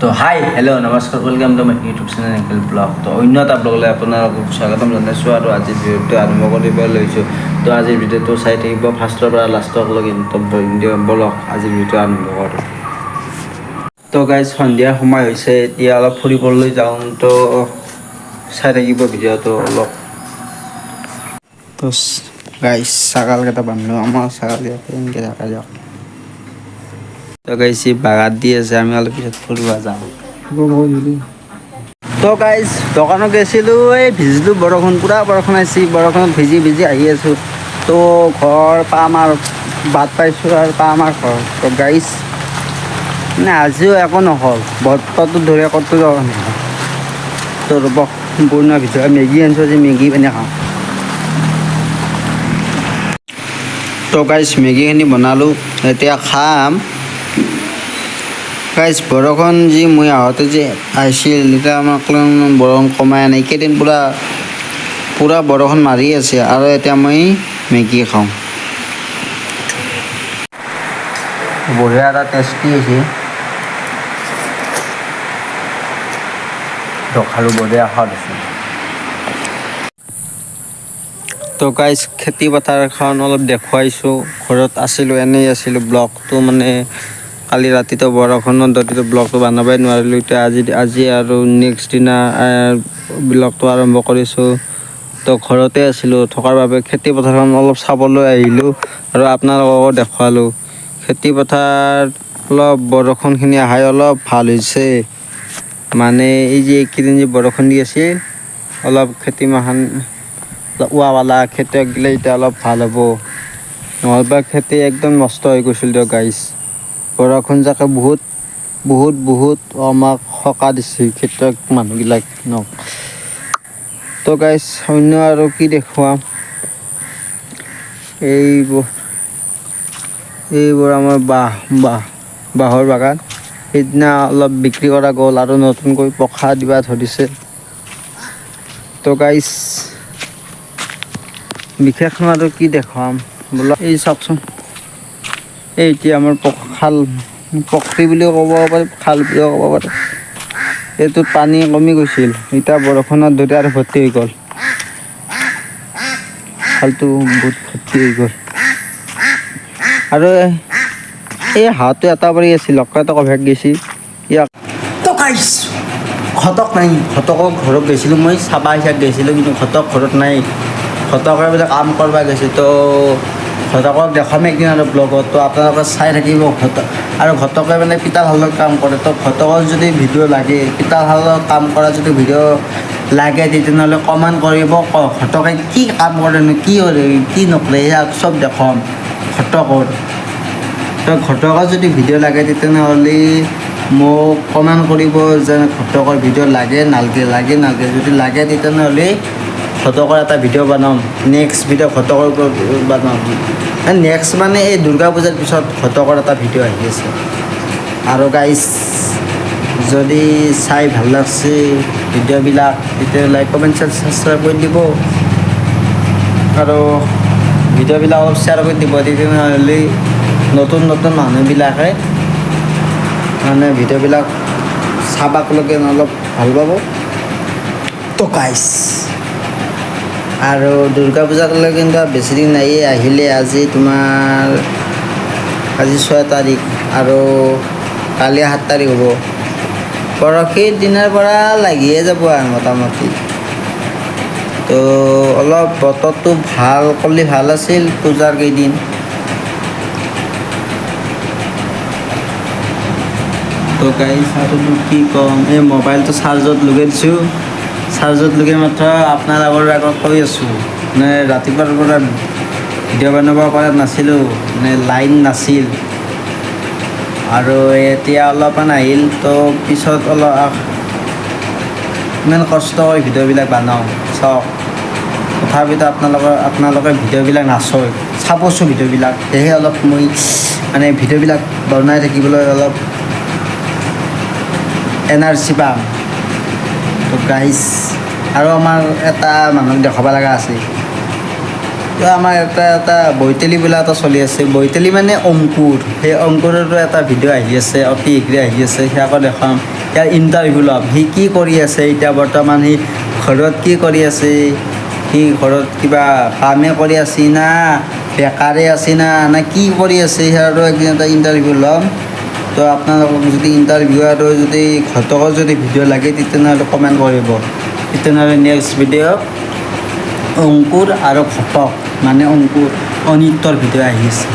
তো হাই, হেল্ল', নমস্কাৰ, welcome to my YouTube channel Angle Blog। তো অন্য এটা ব্লগলৈ আপোনালোকক স্বাগতম জনাইছোঁ আৰু আজিৰ ভিডিঅ'টো আৰম্ভ কৰিব লৈছোঁ। তো আজিৰ ভিডিঅ'টো চাই থাকিব ফাৰ্ষ্টৰ পৰা লাষ্টলৈকে। তো বলক, আজিৰ ভিডিঅ'টো আৰম্ভ কৰোঁ। তো গাইজ, সন্ধিয়া সময় হৈছে, এতিয়া অলপ ফুৰিবলৈ যাওঁ। তো চাই থাকিব ভিডিঅ'টো অলপ। তো গাইজ, ছাগালকেইটা বান্ধিলোঁ। আমাৰ ছাগাল ইয়াতে এনেকৈ থাকে দিয়ক। তো গাইজ, বাগাত দি আছে, আমি অলপ পিছত ফুৰিব যাওঁ। তো গাইজ, দোকানত গৈছিলোঁ, এই ভিজিলোঁ। বৰষুণ, পূৰা বৰষুণ আহিছে। বৰষুণত ভিজি ভিজি আহি আছোঁ। তো ঘৰ পাম আৰু বাট পাইছোঁ আৰু পাম আৰু ঘৰ। তো গাইজ, মানে আজিও একো নহ'ল, বতৰটো ধৰি ক'তো যাব নহ'ল। তো ৰ'ব, সম্পূৰ্ণ ভিতৰত মেগী আনিছোঁ, আজি মেগী বনাই খাওঁ। তো গাইজ, মেগীখিনি বনালোঁ, এতিয়া খাম। গাইজ, বৰষুণ যি মই আহোঁতে যে আহিছিল, এতিয়া আমাক বৰষুণ কমাই নাই। কেইদিন পূৰা পূৰা বৰষুণ মাৰি আছে। আৰু এতিয়া মই মেগী খাওঁ। বঢ়িয়া এটা টেষ্টি হৈছে। তো খালোঁ, বঢ়িয়া সোৱাদ হৈছে। তো গাইজ, খেতি পথাৰখন অলপ দেখুৱাইছোঁ। ঘৰত আছিলোঁ, এনেই আছিলোঁ। ব্লগটো মানে কালি ৰাতিটো বৰষুণত দৰিটো ব্লগটো বনাবই নোৱাৰিলোঁ। এতিয়া আজি আৰু নেক্সট দিনা ব্লগটো আৰম্ভ কৰিছোঁ। তো ঘৰতে আছিলোঁ থকাৰ বাবে খেতি পথাৰখন অলপ চাবলৈ আহিলোঁ আৰু আপোনালোককো দেখুৱালোঁ। খেতি পথাৰ অলপ বৰষুণখিনি আহাই অলপ ভাল হৈছে। মানে এই যে এইকেইদিন যে বৰষুণ দি আছিল, অলপ খেতি মাখান ৱাৱালা খেতিয়কগিলা এতিয়া অলপ ভাল হ'ব। নহ'বা খেতি একদম নষ্ট হৈ গৈছিল দিয়ক গাইজ। বৰষুণ জাকে বহুত বহুত বহুত আমাক সকাহ দিছে, খেতিয়ক মানুহগিলাক ন। তো গাইজ, অন্য আৰু কি দেখুৱাম? এইবোৰ এইবোৰ আমাৰ বাঁহ বাঁহ বাঁহৰ বাগান। সেইদিনা অলপ বিক্ৰী কৰা গ'ল আৰু নতুনকৈ পখা দিবা ধৰিছে। তো গাইজ, বিশেষনো আৰু কি দেখুৱাম বোলো? এই চাওকচোন, এই এতিয়া আমাৰ খাল, পক্ষী বুলিও ক'ব পাৰি, খাল বুলিও ক'ব পাৰি। এইটোত পানী কমি গৈছিল, এতিয়া বৰষুণত ধৰি আৰু ভৰ্তি হৈ গ'ল। খালটো বহুত ভৰ্তি হৈ গ'ল। আৰু এই হাঁহটো এটা পৰি আছিল, লগ এটা কভেক গৈছি ইয়াক। তো গাইজ, ঘটক নাই। ঘটকৰ ঘৰত গৈছিলোঁ মই, চাবা হিচাপ গৈছিলোঁ, কিন্তু ঘটক ঘৰত নাই। ঘটকে বোলে কাম কৰিব গৈছে। তো ঘটকক দেখাম একদিন আৰু ব্লগত, তো আপোনালোকে চাই থাকিব। ঘটক আৰু ঘটকে মানে পিতাল শালত কাম কৰে। তো ঘটকৰ যদি ভিডিঅ' লাগে, পিতাল শালত কাম কৰা যদি ভিডিঅ' লাগে, তেতিয়াহ'লে কমেণ্ট কৰিব। ঘটকে কি কাম কৰেনো, কি কৰে, কি নকৰে, সেয়া চব দেখাম ঘটকৰ। তো ঘটকৰ যদি ভিডিঅ' লাগে, তেতিয়াহ'লে মোক কমেণ্ট কৰিব যে ঘটকৰ ভিডিঅ' লাগে নালগে, লাগে নালগে। যদি লাগে, তেতিয়াহ'লে ঘটকৰ এটা ভিডিঅ' বনাম। নেক্সট ভিডিঅ' ঘটকৰ ওপৰত বনাম। নেক্সট মানে এই দুৰ্গা পূজাৰ পিছত ঘটকৰ এটা ভিডিঅ' আহি আছে। আৰু গাইজ, যদি চাই ভাল লাগছে ভিডিঅ'বিলাক, তেতিয়া লাইক, কমেণ্ট, ছাবস্ক্ৰাইব কৰি দিব আৰু ভিডিঅ'বিলাক অলপ শ্বেয়াৰ কৰি দিব। তেতিয়াহ'লে নতুন নতুন মানুহবিলাকে মানে ভিডিঅ'বিলাক চাবাকলৈকে অলপ ভাল পাব। তো গাইজ, আৰু দুৰ্গা পূজালৈ কিন্তু বেছি দিন নায়েই। আহিলে আজি তোমাৰ আজি 6 তাৰিখ আৰু কালি 7 তাৰিখ হ'ব। পৰহিৰ দিনাৰ পৰা লাগিয়ে যাব আৰু মোটামুটি। তো অলপ বতৰটো ভাল কৰিলে ভাল আছিল পূজাৰ কেইদিন। তো গাইজ, আৰু কি ক'ম? এই মোবাইলটো চাৰ্জত লগাই দিছোঁ। চাৰ্জত লগাই মাত্ৰ আপোনালোকৰ আগত কৈ আছোঁ। মানে ৰাতিপুৱাৰ পৰা ভিডিঅ' বনাব পৰা নাছিলোঁ, মানে লাইন নাছিল আৰু এতিয়া অলপমান আহিল। তো পিছত অলপ ইমান কষ্ট কৰি ভিডিঅ'বিলাক বনাওঁ, চাওক, তথাপিতো আপোনালোকে ভিডিঅ'বিলাক নাচায়। চাবচোন ভিডিঅ'বিলাক, সেয়েহে অলপ মই মানে ভিডিঅ'বিলাক বনাই থাকিবলৈ অলপ এনাৰ্জি পাম। তো গাইজ, আৰু আমাৰ এটা মানুহক দেখুৱাব লগা আছে। তো আমাৰ এটা এটা বৈতেলি বোলা এটা চলি আছে। বৈতেলি মানে অংকুৰ, সেই অংকুৰৰো এটা ভিডিঅ' আহি আছে, অতি শীঘ্ৰে আহি আছে, সেয়াকো দেখুৱাম। ইয়াৰ ইণ্টাৰভিউ ল'ম। সি কি কৰি আছে এতিয়া বৰ্তমান, সি ঘৰত কি কৰি আছে, সি ঘৰত কিবা কামে কৰি আছে না বেকাৰে আছে না না কি কৰি আছে, সিয়াৰো একদিন এটা ইণ্টাৰভিউ ল'ম। তো আপোনালোকক যদি ইণ্টাৰভিউ আৰু যদি ঘটকৰ যদি ভিডিঅ' লাগে, তেতিয়াহ'লে কমেণ্ট কৰিব। তেতিয়াহ'লে নেক্সট ভিডিঅ' অংকুৰ আৰু ঘটক, মানে অংকুৰ অনিত্যৰ ভিডিঅ' আহি আছে।